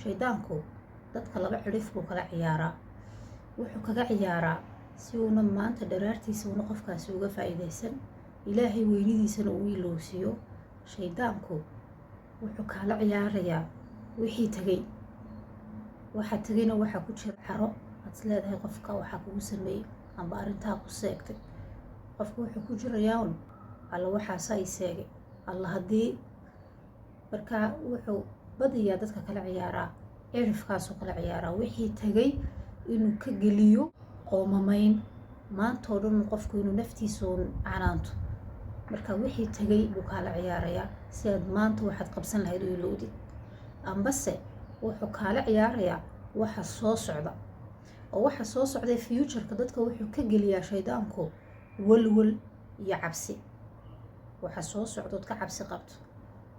Shaydaanku dadka laba cidhif buu kala ciyaaraa. Wuxuu kaga ciyaaraa si uuna maanta dharaartiisa uuna qofkaasi uga faa'iidaysan, Ilaahay weynidiisana uu ilowsiiyo. Shaydaanku wuxuu kaala ciyaarayaa wixii tegay. Waxa tegayna waxaa ku jira caro aad is leedahay qofka waxaa kugu sameeyey amba arrintaa ku seegtay. Qofku wuxuu ku jirayaa un, "Alla, waxaasa i seegay, alla haddii." Marka wuxuu badiyaa dadka kala ciyaaraa, cirifkaasuu kala ciyaaraa, wixii tegay inuu ka geliyo qoomamayn maantoo dhan, qofku inuu naftiisa uun canaanto. Marka wixii tegay buu kaala ciyaarayaa si aad maanta waxaad qabsan lahayd u ilowdid. Ambase wuxuu kaala ciyaarayaa waxa soo socda, oo waxa soo socday, futureka, dadka wuxuu ka geliyaa shaydaanku walwal iyo cabsi. Waxa soo socdood ka cabsi qabto,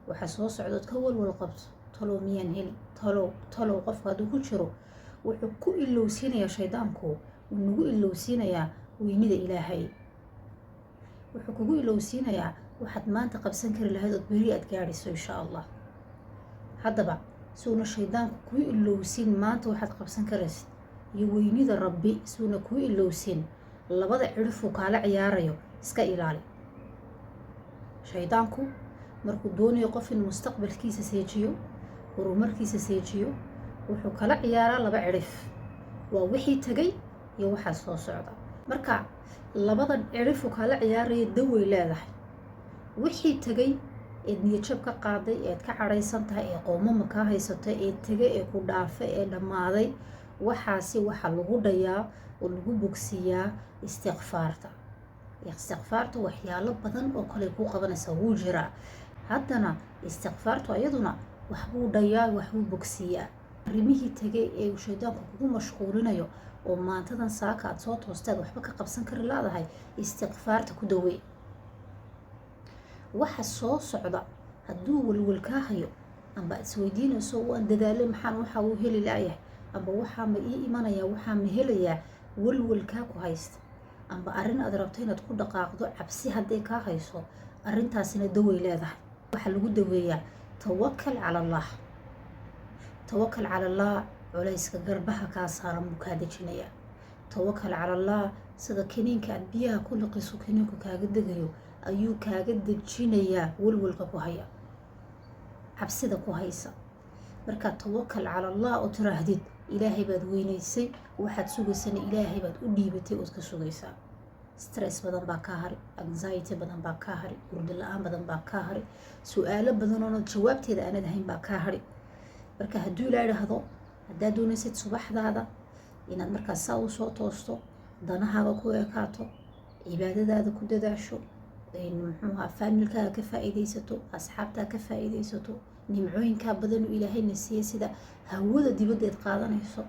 waxa soo socdood ka walwal qabto, "Talow miyaan heli? Talow, talow?" Qofku hadduu ku jiro, wuxuu ku ilowsiinayaa shaydaanku, wuu nagu ilowsiinayaa weynida Ilaahay. Wuxuu kugu ilowsiinayaa waxaad maanta qabsan kari lahayd ood beri aad gaadhayso, insha Allah. Haddaba, si uuna shaydaanku kuu ilowsiin maanta waxaad qabsan karaysid iyo weynida Rabbi, si uuna kuu ilowsiin, labada cidhifuu kaala ciyaarayo iska ilaali. Shaydaanku markuu doonayo qof inuu mustaqbalkiisa seejiyo, horumarkiisa seejiyo, wuxuu kala ciyaaraa laba cidhif: waa wixii tegay iyo waxaa soo socda. Marka labada cidhifuu kala ciyaarayo daway leedahay. Wixii tegay eed niyadjab ka qaaday, eed ka cadhaysan tahay, ee qoomama kaa haysato, ee tegay, ee ku dhaafay, ee dhammaaday, waxaasi waxaa lagu dhayaa oo lagu bogsiiyaa istikfaarta. Istikfaarta waxyaalo badan oo kale kuu qabanaysa wuu jiraa. Haddana istikfaartu ayaduna waxbuu dhayaa, waxbuu bogsiiyaa. Arrimihii tegay ee uu shaydaanku kugu mashquulinayo oo maantadan saaka aad soo toosteed waxba ka qabsan kari laadahay, istikfaarta ku dawey. Waxa soo socda hadduu walwal kaa hayo, amba aad isweydiinayso, "Waan dadaalay, maxaan waxa uu heli laayahay?" amba "Waxaa ma ii imanaya? Waxaa ma helayaa?" Walwalkaa ku haysta, amba arrin aad rabto inaad ku dhaqaaqdo cabsi hadday kaa hayso, arrintaasina daway leedahay. Waxaa lagu daweeyaa tawakal cala Allah. Tawakal cala Allah culayska garbaha kaa saaran buu kaa dejinayaa. Tawakal cala Allah, sida kiniinka aad biyaha ku liqiso kiniinku kaaga degayo, ayuu kaaga dejinayaa walwalka ku haya, cabsida ku haysa. Markaad tawakal cala Allah oo tiraahdid, Ilaahay baad weynaysay, waxaad sugaysana Ilaahay baad u dhiibatay ood ka sugaysaa. Stress badan baa kaa hari, anxiety badan baa kaa hari, hurdo la-aan badan baa kaa hari, su-aalo badan oona jawaabteeda aanad ahayn baa kaa hari. Marka hadduu Ilaa idhaahdo, haddaad doonaysid subaxdaada inaad markaas saa u soo toosto, danahaaga ku ekaato, cibaadadaada ku dadaasho, muxuuha, familykaaga ka faa-iideysato, asxaabtaa ka faa-iideysato, nimcooyinkaa badanuu Ilaahayna siiyey, sida hawada dibaddeed qaadanayso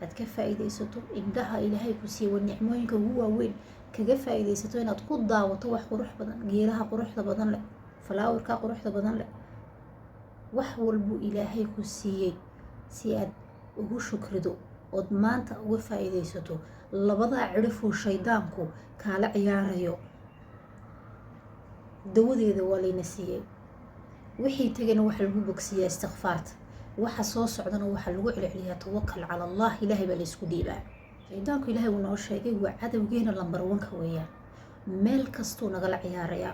aad ka faa-iideysato, indhaha Ilaahay ku siiyey waa nicmooyinka ugu waaweyn, kaga faa-iideysato inaad ku daawato wax qurux badan, geelaha quruxda badan leh, flowerka quruxda badan leh, wax walbuu Ilaahay ku siiyey, si aad ugu shukrido ood maanta uga faa-iideysato, labadaa cidhifuu shaydaanku kaala ciyaarayo dawadeeda waa layna siiyey. Wixii tegayna waxaa lagu bogsiiyaa istikfaarta. Waxa soo socdana waxaa lagu celceliyaa tawakal cala Allah. Ilaahay baa laysku dhiibaa. Shaydaanku, Ilaahay uu noo sheegay, waa cadowgeena lambar wanka weeyaan. Meel kastuu nagala ciyaarayaa,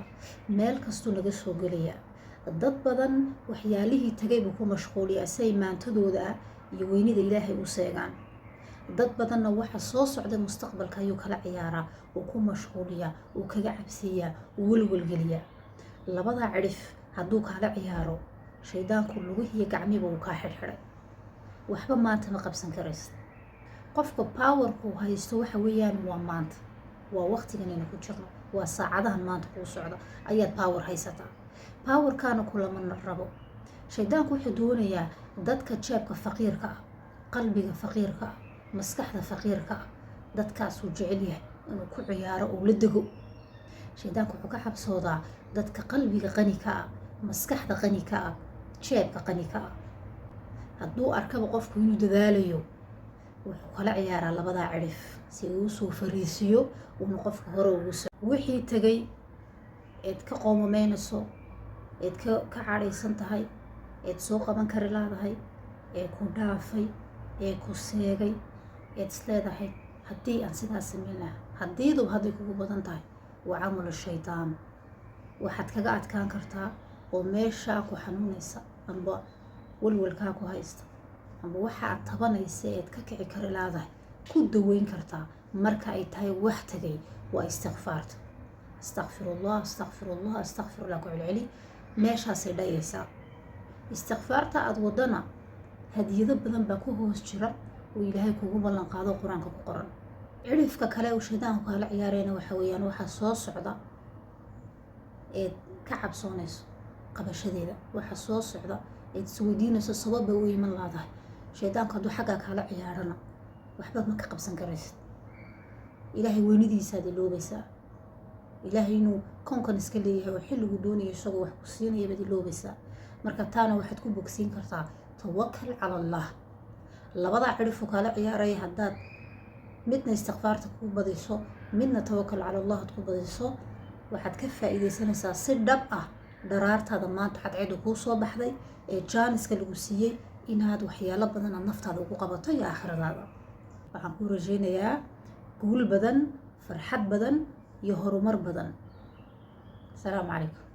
meel kastuu naga soo gelayaa. Dad badan waxyaalihii tagay buu ku mashquuliyaa si ay maantadooda ah iyo weynida Ilaahay u seegaan. Dad badanna waxa soo socda, mustaqbalka, ayuu kala ciyaaraa, uu ku mashquuliyaa, uu kaga cabsiiyaa, uu welwelgeliyaa. Labadaa cidhif hadduu kaala ciyaaro shaydaanku, lugihiiyo gacmiba uu kaa xidhxidhay, waxba maanta ma qabsan karaysa. Qofka powerku haysto waxa weeyaan waa maanta, waa waqtigan aynu ku jirno, waa saacadahan maanta kuu socda ayaad power haysataa. Powerkaana kulama rabo. Shaydaanku wuxuu doonayaa dadka jeebka faqiirka ah, qalbiga faqiirka ah, maskaxda faqiirka ah. Dadkaasuu jecel yahay inuu ku ciyaaro oo la dego. Shaydaanku wuxuu ka xabsoodaa dadka qalbiga qani ka ah, maskaxda qani ka ah, jeebka qani ka ah. Hadduu arkaba qofku inuu dadaalayo, wuxuu kala ciyaaraa labadaa cidhif si uu usoo fariisiyo, uuna qofka hore ugu so wixii tegay eed ka qoomameynayso, eed ka cadhaysan tahay, eed soo qaban kari laadahay. Ee ku dhaafay, ee ku seegay, eed isleedahay haddii aan sidaas samayn lahaa, haddiiduba hadday kugu badan tahay, waa camalu shaydaan. Waxaad kaga adkaan kartaa oo meeshaa ku xanuunaysa amba walwalkaa ku haysta amba waxa aad tabanaysa eed ka kici kari laadahay ku daweyn kartaa, marka ay tahay wax tagay, waa istikfaarta. Astaqfirullah, astaqfirullah, astaqfirullah, ku celceli. Meeshaasay dhayaysaa istikfaarta aada wadana. Hadiyado badan baa ku hoos jira oo Ilaahay kugu ballan qaado, Qur-aanka ku qoran. Cidhifka kale uu shaydaanku kaala ciyaarayna waxa weeyaan waxaa soo socda eed ka cabsoonayso qabashadeeda, waxa soo socda eed isweydiinayso sababba u iman laadahay. Shaydaanku hadduu xaggaa kaala ciyaarana, waxba ma ka qabsan karaysid. Ilaahay weynidiisaad iloobaysaa. Ilaahay inuu koonkan iska leeyahay oo xilligu doonayo isagoo wax ku siinaya baad iloobaysaa. Marka taana waxaad ku bogsiin kartaa tawakal cala Allah. Labadaa cidhifu kaala ciyaaraya haddaad midna istikfaarta ku badiso, midna tawakal cala Allah aad ku badiso, waxaad ka faa'iidaysanaysaa si dhab ah dharaartaada maanta cadceedu kuu soo baxday ee jaaniska lagu siiyey inaad waxyaalo badan aad naftaada ugu qabato iyo aakhiradaada. Waxaan kuu rajaynayaa guul badan, farxad badan iyo horumar badan. Asalaamu calaykum.